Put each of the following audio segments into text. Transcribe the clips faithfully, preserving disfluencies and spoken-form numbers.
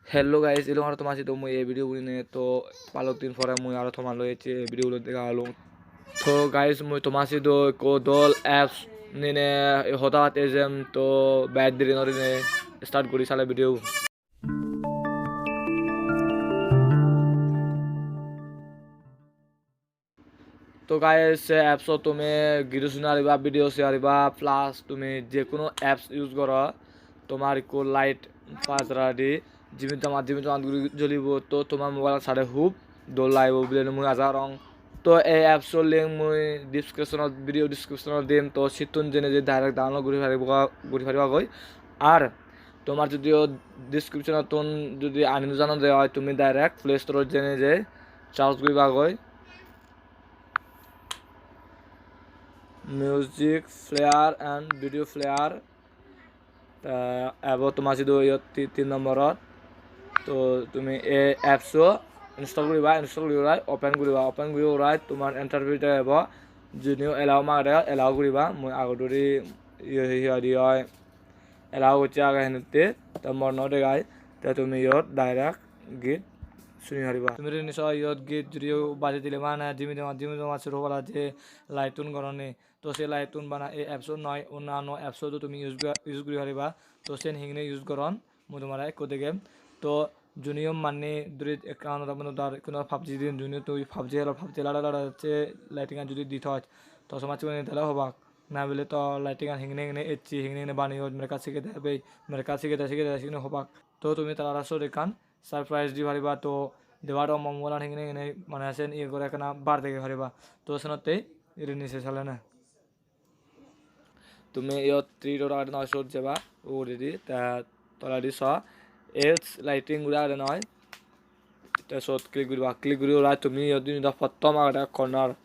Hello guys, elong aro toma sidu mui ei video bo nine. To balok din pore mui aro toma loi ecche ei video bo dega olong. To guys, mui toma sidu ekko dol apps nine hoda hot ejem, to bej deri no gurinei start guri sale video bo. To guys, se apps-ot tumi giri suni pariba, video sei pariba, plus tumi je hono apps use goro, tomar ekko light pajaradi jimit jamat, jimit jamat guri jolibo, to tomar mobile-ot sade hub dol lagibo bileni mui aja gorong. To ei apps-o link mui description-ot, video description-ot dim, to sittun jeinei je direct download guri pariba, guri pariba goi. Ar tomar judi o description-ottun judi ani no jano de oi, tumi direct Play Store-ot jeinei je search guriba goi. Music player and video player. Te ebo toma sidu iyot ti-, tin nomborot. To tumi ei apps-o install guriba, install guri orai open guriba, open guri orai tomar interface ebo. Junior allow magede, allow guriba. Mui agodori iye hi hoide oi. Allow gocche age henotte, te mor no degai, te tumi iyot direct git suni pariba. Tumi rini so iyot git judi baji dile mane jimi joma, jimi joma suru pala je light-un goroni. To se light-un bana ei apps-o noi, onnanno apps-o do tumi use guri, use guri pariba. To sen hingine use goron, mui tomare ekko degem. To junior mane duri ekkan aro mane dar, ekkan aro PUBG din, junior tui PUBG helo, PUBG lada lada se lighting-an judi di thoj, to somajje gune tale hobak. Na bile to lighting-an hingine hingine ecche, hingine hingine baneyot, merekka sigede bei, merekka sigede sigede sigine hobak. To tumi tarare sot ekkan surprise di pariba, to debar do mo mobile-an hingine hingine mane sen iye gore ekkana bar dege pariba. To senotte irini se salene. Tumi iyot three dot agede noi, sot jeba uguredi, te toledi so else lighting guri agede noi. Te sot click guriba, click guri orai tumi iyot jeinei do pottom agede corner,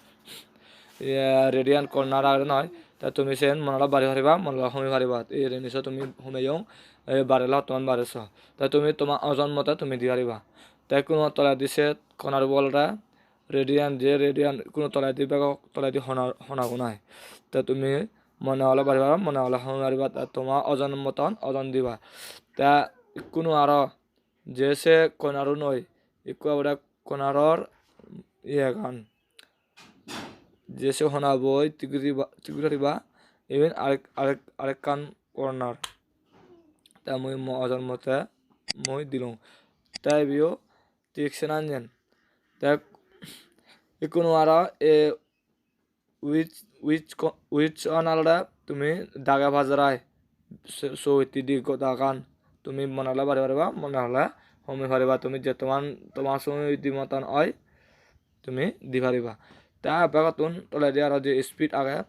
ye, radiant corner agede noi. Te tumi sen mone ole bari pariba, mone ole homi pariba. Ei range-o tumi homeyong, ei barele hottoman bare so. Te tumi toma ojon mote tumi di pariba. Te ekkuno toledi se corner bo olode radiant, je radiant ekkuno toledi bego toledi hona, honagun ai. Te tumi mone ole bari pariba, mone ole homi pariba. Te toma ojon moton ojon diba. Te ekkuno aro je se corner-unoi, ikko obode corner-or iyegan. Je se honaboi tiguri ba, tiguri ba, iben arek, arek, arekkan corner. Te mui mo ojon mote mui dilung. Te ibeyo thik senan jen. Te ikkunu aro, e, which, which co-, which one olode tumi dage pajarai. So, so hittedi godagan tumi mone ole bari pariba, mone ole homi pariba, tumi jettoman tomar sumi di moton oi, tumi di pariba. Te begottun toledi aro je speed age,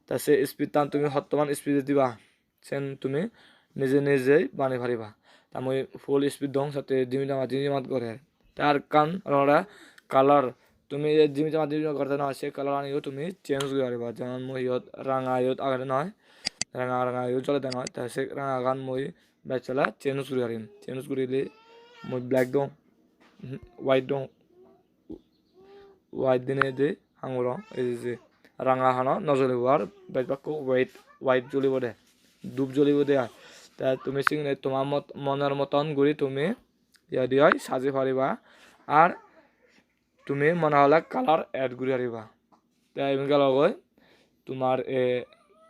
te se speed-tan tumi hottoman speed-e diba, sen tumi nije nijei bani pariba. Te mui full speed dong, satte jimi jama jimi jamat gore. Te arekkan olode color, tumi je jimi jama jimi jama gorede noi, se color-aniyo tumi change guri pariba. Jemon mui iyot ranga iyot agede noi, ranga ranga iyot jolede noi, te se rangagan mui bej sala change guri parim. Change gurile mui black dong, white dong, white dinei de hanguro, ei je ranga hano no jolibo, ar bej bakko white, white jolibo de, dhup jolibo de ai. Te tumi sigune toma mot-, monor moton guri tumi iyedi oi saji pariba. Ar tumi mone hole color add guri pariba. Te iben gelogoi tomar, e,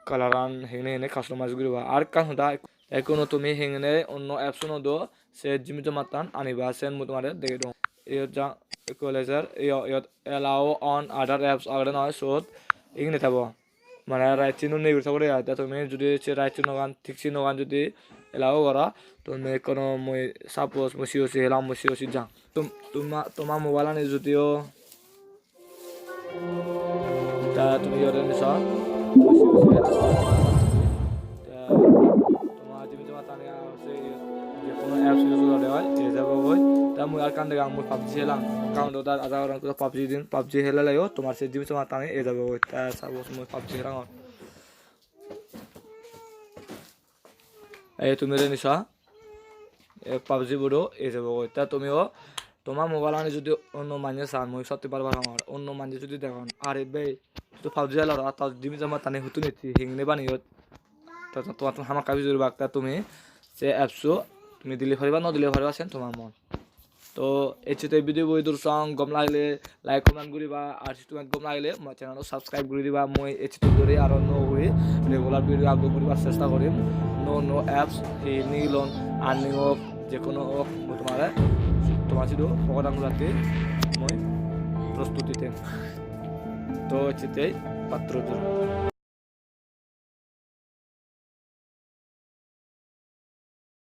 color-an hengene hengene customize guriba. Ar ekkan hoda, ekkuno tumi hengene onno apps-uno do se jimi jomattan aniba, sen mui tomare degei dong. Iyot ja, equalizer, iyo, iyot allow on other apps agede noi, sot igne tebo. Mane right sign-o nei guri thogede ai. Te tumi judi se right sign-ogan, tick sign-ogan judi allow goro, tumi ekkono mui suppose mui C O C helam, mui C O C jang. Tum-, tuma-, toma mobile-ani judiyo Te tumi iyot indi so. Te toma jimi joma tani aro se iyot je hono apps use gorede oi, ei jabo goi. Te mui ar ekkan degong, mui PUBG helang. Account-ot ar aja gorong PUBG din, PUBG heleleyo tomar se jimi joma tani ei jabo goi. Te suppose mui PUBG helangor. Ei tumi reni sa, ei PUBG bodo ei jabogoi. Te tumiyo toma mobile ani judi onno manje san, mui sotti bar bar hongor, onno manje judi degon, "Are bhei, tu PUBG elor, ar ta jimi jama tani huttun itti, hingni baneyot?" Ta, ta, tomattun hamakkai bijuri bak, te tumi se apps-o Tumi dile pariba, no dile pariba, sen toma mon. To ecche te video bo idur song, gom lagile like comment guriba, ar se tumi gom lagile mo channel subscribe guri diba. Mui ecche te dori aro nuo guri regular video upload guribar chesta gorim. Nuo nuo apps hi nigilon, earning ok, je hono ok, mui tomare, tomar sidu pogodan guratte mui prostuti tem. To ecche te patro duro.